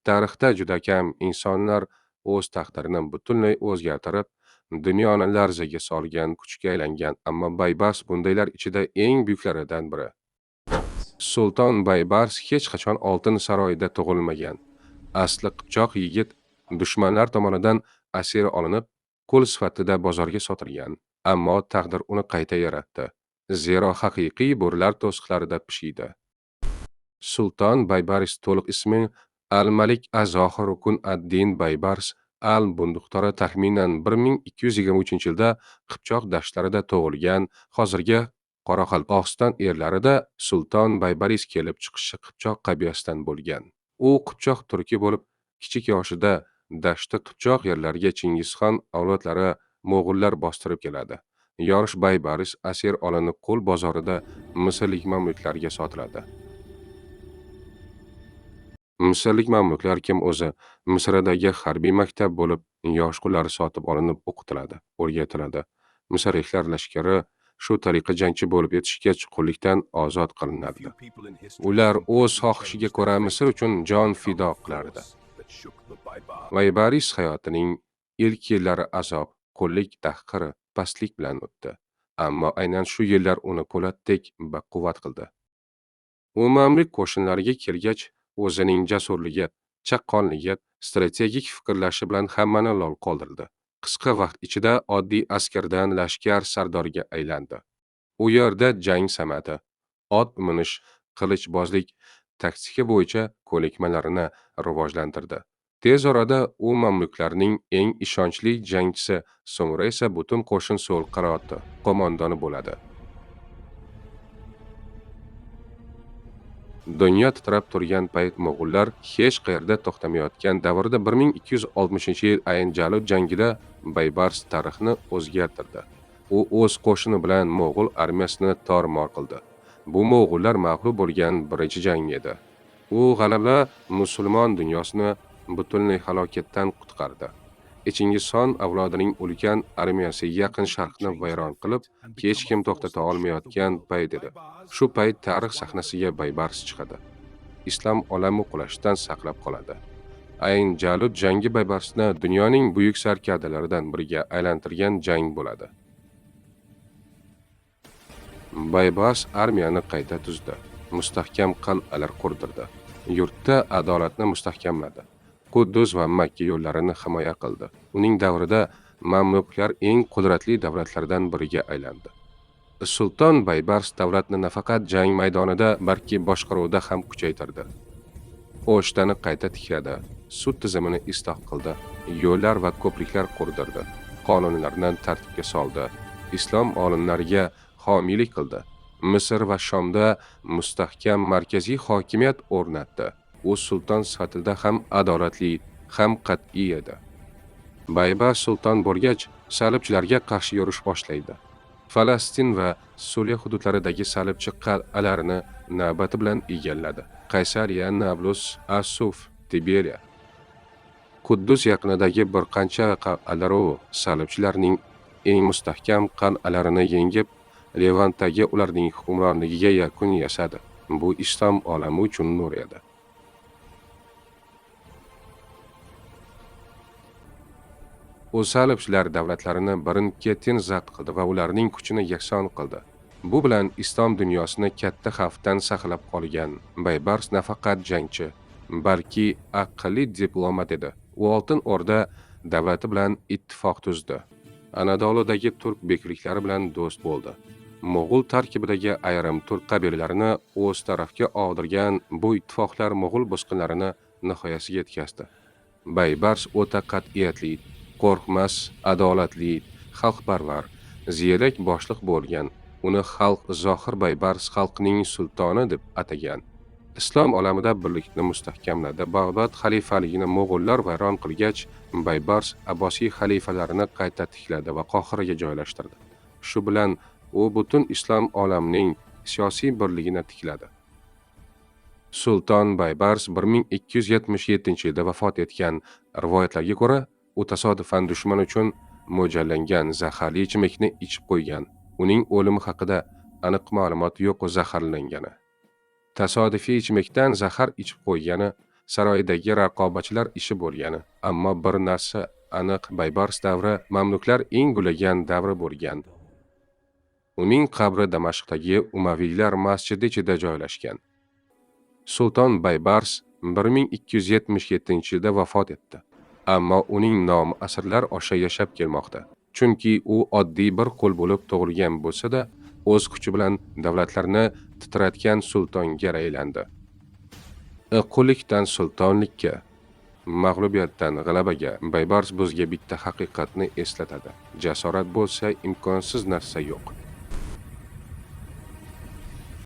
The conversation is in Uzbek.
Tarixda juda kam insonlar o'z taqdirini butunlay o'zgartirib, dunyoni larzaga solgan kuchga aylangan, ammo Baybars bundaylar ichida eng buyuklaridan biri. Sulton Baybars hech qachon oltin saroyda tug'ilmagan. Asli qipchoq yigit dushmanlar tomonidan asir olinib, qul sifatida bozorga sotilgan, ammo taqdir uni qayta yaratdi. Zero haqiqiy bo'rilar to'siqlarida pishiydi. Sulton Baybars to'liq ismi Al-Malik Az-Zohir Rukun ad-Din Baybars al-Bunduqtori taxminan 1223-yilda Qipchoq dashtlarida tug'ilgan. Hozirgi Qoraqalpog'iston yerlarida Sulton Baybaris kelib chiqishi Qipchoq qabilasidan bo'lgan. U Qipchoq turki bo'lib, kichik yoshida Dashti Qipchoq yerlariga Chingizxon avlodlari mo'g'ullar bostirib keladi. Yosh Baybaris asir olinib, qul bozorida misrlik mamluklarga sotiladi. Misrlik mamluklar kim o'zi? Misrdagi harbiy maktab bo'lib, yosh qullar sotib olinib o'qitiladi, o'rgatiladi. Misrliklar lashkari shu tariqa jangchi bo'lib yetishgach, qullikdan ozod qilinardi. Ular o'z xohishiga ko'ra Misr uchun jon fido qilardi. Baybaris hayotining ilk yillari azob, qullik, tahqir, pastlik bilan o'tdi. Ammo aynan shu yillar uni po'latdek baquvvat qildi. U mamluk qo'shinlariga kelgach, o'zining jasurligi, chaqqonligi, strategik fikrlashi bilan hammani lol qoldirdi. Qisqa vaqt ichida oddiy askardan lashkar sardoriga aylandi. U yerda jang san'ati, ot minish, qilichbozlik, taktika bo'yicha ko'nikmalarini rivojlantirdi. Tez orada u mamluklarning eng ishonchli jangchisi, so'ngra esa butun qo'shin so'l qanoti qo'mondoni bo'ladi. Dunyo titrab turgan payt mo'g'ullar hech qayerda to'xtamayotgan davrda 1260-yil Ayn Jalut jangida Baybars tarixni o'zgartirdi. U o'z qo'shini bilan mo'g'ul armiyasini tor-mor qildi. Bu mo'g'ullar mag'lub bo'lgan birinchi jang edi. U g'alaba musulmon dunyosini butunlay halokatdan qutqardi. Chingizxon avlodining ulkan armiyasi Yaqin Sharqni vayron qilib, hech kim to'xtata olmayotgan payt edi. Shu payt tarix sahnasiga Baybars chiqadi. Islom olami qulashdan saqlab qoladi. Ayn Jalut jangi Baybarsni dunyoning buyuk sarkardalaridan biriga aylantirgan jang bo'ladi. Baybars armiyani qayta tuzdi, mustahkam qal'alar qurdirdi, yurtda adolatni mustahkamladi. Quddus va Makka yo'llarini himoya qildi. Uning davrida mamluklar eng qudratli davlatlardan biriga aylandi. Sulton Baybars davlatni nafaqat jang maydonida, balki boshqaruvda ham kuchaytirdi. O'shtani qayta tikladi, sud tizimini isloh qildi, yo'llar va ko'priklar qurdirdi, qonunlarni tartibga soldi, islom olimlariga homiylik qildi. Misr va Shomda mustahkam markaziy hokimiyat o'rnatdi. U sulton sifatida ham adolatli, ham qat'iy edi. Baybars sulton bo'lgach, salibchilarga qarshi yurish boshlaydi. Falastin va Suriya hududlaridagi salibchi qal'alarini navbati bilan egalladi. Qaysariya, Nablus, Asuf, Tiberiya. Quddus yaqinidagi bir qancha qal'alar salibchilarning eng mustahkam qal'alarini yengib, Levantdagi ularning hukmronligiga yakun yasadi. Bu islom olami uchun nur edi. U salibchilar davlatlarini birin-ketin zabt qildi va ularning kuchini yakson qildi. Bu bilan islom dunyosini katta xavfdan saqlab qolgan Baybars nafaqat jangchi, balki aqlli diplomat edi. U Oltin O'rda davlati bilan ittifoq tuzdi. Anadoludagi turk bekliklari bilan do'st bo'ldi. Mo'g'ul tarkibidagi ayrim turk qabilalarini o'z tarafga og'dirgan bu ittifoqlar mo'g'ul bosqinlarini nihoyasiga yetkazdi. Baybars o'ta qat'iyatli, qo'rqmas, adolatli, xalqparvar, ziyrak boshliq bo'lgan. Uni xalq Zohir Baybars xalqning sultoni deb atagan. Islom olamida birlikni mustahkamladi. Bag'dod xalifaligini mo'g'ullar vayron qilgach, Baybars Abbosiy xalifalarini qayta tikladi va Qohiraga joylashtirdi. Shu bilan u butun islom olamining siyosiy birligini tikladi. Sulton Baybars 1277-yilda vafot etgan. Rivoyatlarga ko'ra, u tasodifan dushman uchun mo'ljallangan zaharli ichimlikni ichib qo'ygan. Uning o'limi haqida aniq ma'lumot yo'q, zaharlangani. Tasodifiy ichimlikdan zahar ichib qo'ygani saroyidagi raqobatchilar ishi bo'lgani. Ammo bir narsa aniq, Baybars davri mamluklar eng gullagan davri bo'lgan. Uning qabri Damashqdagi Umaviylar masjidi ichida joylashgan. Sulton Baybars 1277-yilda vafot etdi. Ammo uning nomi asrlar osha yashab kelmoqda. Chunki u oddiy bir qul bo'lib tug'ilgan bo'lsa-da, o'z kuchi bilan davlatlarni titratgan sultonga aylandi. Qullikdan sultonlikka, mag'lubiyatdan g'alabaga Baybars bizga bitta haqiqatni eslatadi. Jasorat bo'lsa, imkonsiz narsa yo'q.